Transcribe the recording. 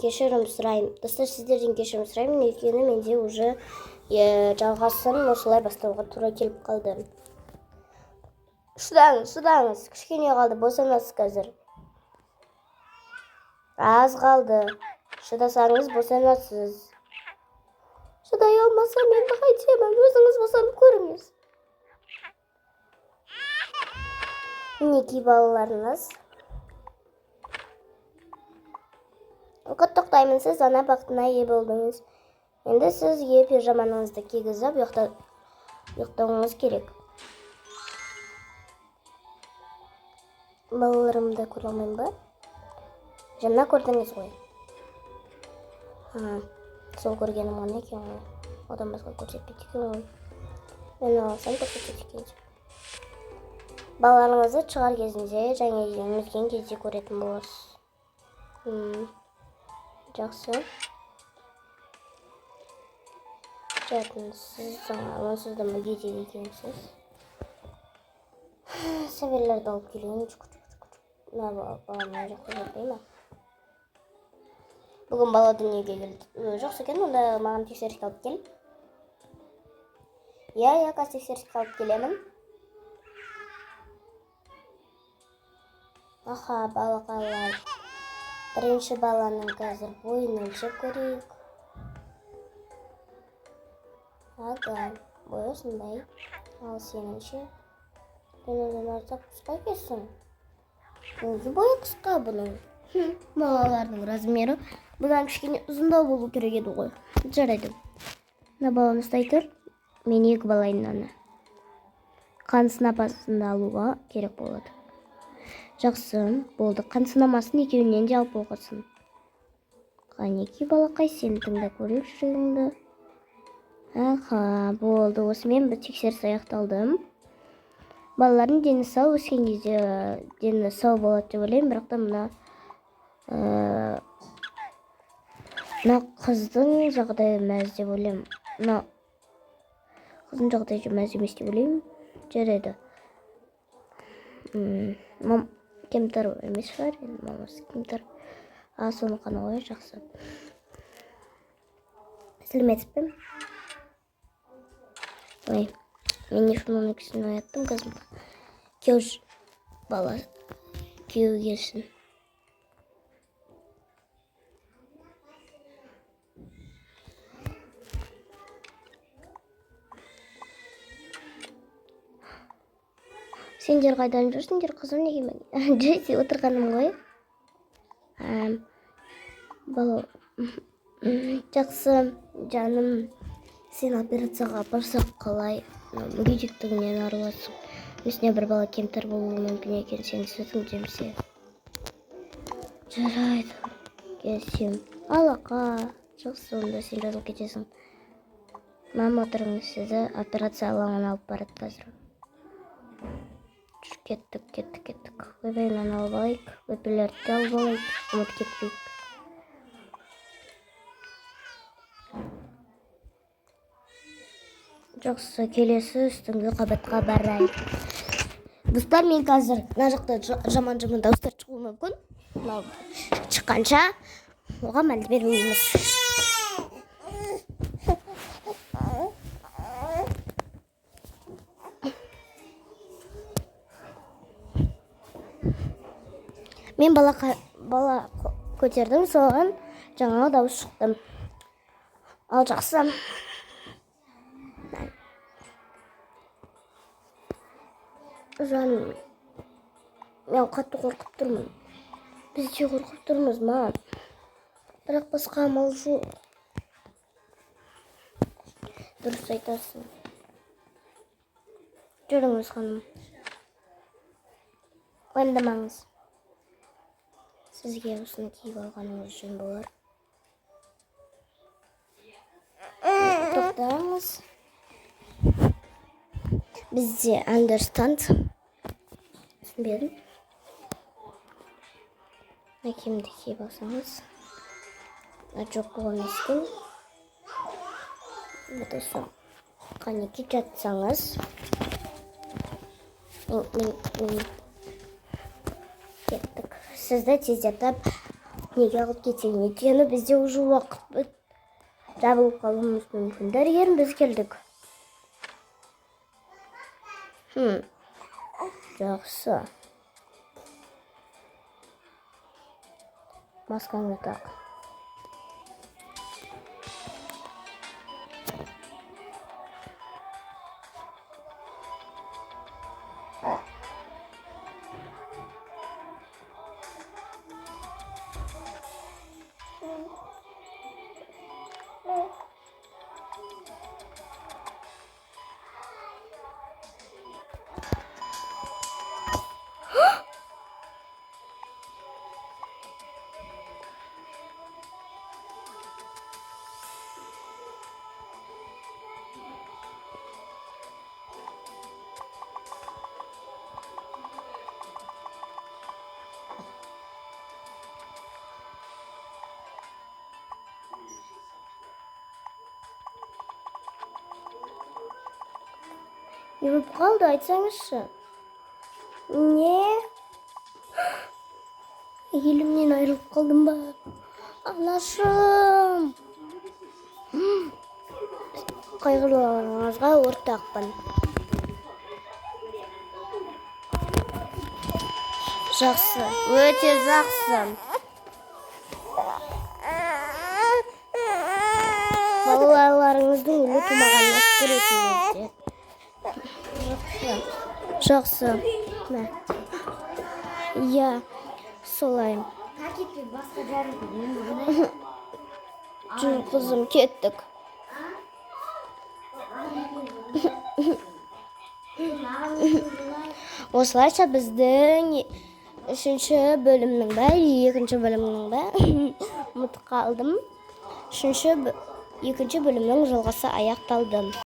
Кешірім сұраймын. Достар, сіздерден кешірім сұраймын, өйткені менде уже жалғасын осылай бастауға тура келіп қалды. Шыдаңыз, шыдаңыз, кішкене қалды, босанасыз қазір. Аз қалды. Шыдасаңыз босанасыз. Шыдай алмасам енді қайтемін, өзіңіз босанып көріңіз. Мінекей балаларыңыз. Құттықтаймын, сіз ана бақытына ие болдыңыз. Енді сізге пижамаңызды кигізіп ұйықтауыңыз керек. Балаларымды көре алмаймын ба? Жаңа көрдіңіз ғой. Сол көргенім ғана екен ғой. Одан басқа көрсетпейді екен ғой. Мен алсам көрсетеді екен деп. Балаларыңызды шығар кезінде және емізген кезде көретін боласыз. Жақсы. Жатыңыз, сіз онсыз да мүгедек екенсіз. Сәбилерді алып келейін. Мына бала мына жақта жатпай ма? Бүгін бала дүниеге келді. Жақсы екен, онда маған тексеріске алып кел. Иә, иә, қазір тексеріске алып келемін. Аха, балақайлар. Бірінші баланың қазір бойын өлшеп көрейік. Ага, бойы осындай. Ал сенің ше? Сен одан аздап қысқа екенсің. Неге бойы қысқа бұның? Балалардың размері бұдан кішкене ұзындау болу керек еді ғой. Жарайды. Мына баланы ұстай тұр. Мен екі балайын мынаны. Қан сынапасын да алуға керек болады. Жақсы, болды. Қан сынамасын екеуінен де алып болғасын. Қанеки балақай, сені тыңдап көрейік жүрегіңді. Аха, болды. Осымен бір тексеріс аяқталды. Балалардың дені сау, өскен кезде дені сау болады деп ойлаймын, бірақ та мына қыздың жағдайы мәз деп ойлаймын. Мына қыздың жағдайы мәз емес деп ойлаймын. Жарайды. Мам кемтар емес шығар, енді мамасы кемтар. А, соны қана ғой, жақсы. Сәлеметсіз бе? Ой, мен не үшін оның кісіні ояттым қазір. Күйеу бала күйеу келсін. Сендер қайдан жүрсіңдер, қызым? Неге мен Джесси отырғаным ғой? Бала жақсы, жаным. Сен операцияға апарсақ қалай? Мүгедектігінен арыласың. Үстіне бір бала кемтар болуы мүмкін екен, сенің сүтің жемсе. Жарайды, келісемін. Алақа, жақсы, онда сен жазылып кетесің. Мама, отырыңыз, сізді операция алаңына алып барады қазір. Жүр, кеттік, кеттік, кеттік. Ойбай, мынаны алып алайық, бөпелерді де алып алайық, ұмытып кетпейік. Жақсы, келесі үстіңгі қабатқа барайық. Достар, мен қазір мына жақта жаман-жаман дауыстар шығуы мүмкін. Мынау шыққанша оған мән бермейміз. Мен бала көтердім, соған жаңағы дауыс шықты. Ал жақсы. Жаным, мен қатты қорқып тұрмын. Біз де қорқып тұрмыз, мам. Бірақ басқа амал жоқ. Дұрыс айтасың. Жүріңіз, ханым. Уайымдамаңыз. Сізге осыны киіп алғаныңыз жөн болар. Тоқтаңыз. Бізде understand. Түсінбедім. Мына киімді киіп алсаңыз. Жоқ, бұл емес екен. Вот осы. Қанеки, жатсаңыз. Мен кеттік. Сізді тездетіп Неге алып кетейін? Өйткені бізде уже уақыт жабылып қалуымыз мүмкін. Дәрігерім, біз келдік. Жақсы. Маскаңды тақ. Не болып қалды, айтсаңызшы? Не? Әйелімнен айырылып қалдым ба? Анашым. Қайғыларыңызға ортақпын. Жақсы, өте жақсы. Балаларыңыздың өлі тумағанына шүкір етіңіздер. Жақсы. Мә. Иә, солай. Басқа жарық. Жүр, қызым, кеттік. Осылайша біздің үшінші бөлімнің бе, екінші бөлімнің бе, ұмытып қалдым. Үшінші, екінші бөлімнің жалғасы аяқталды.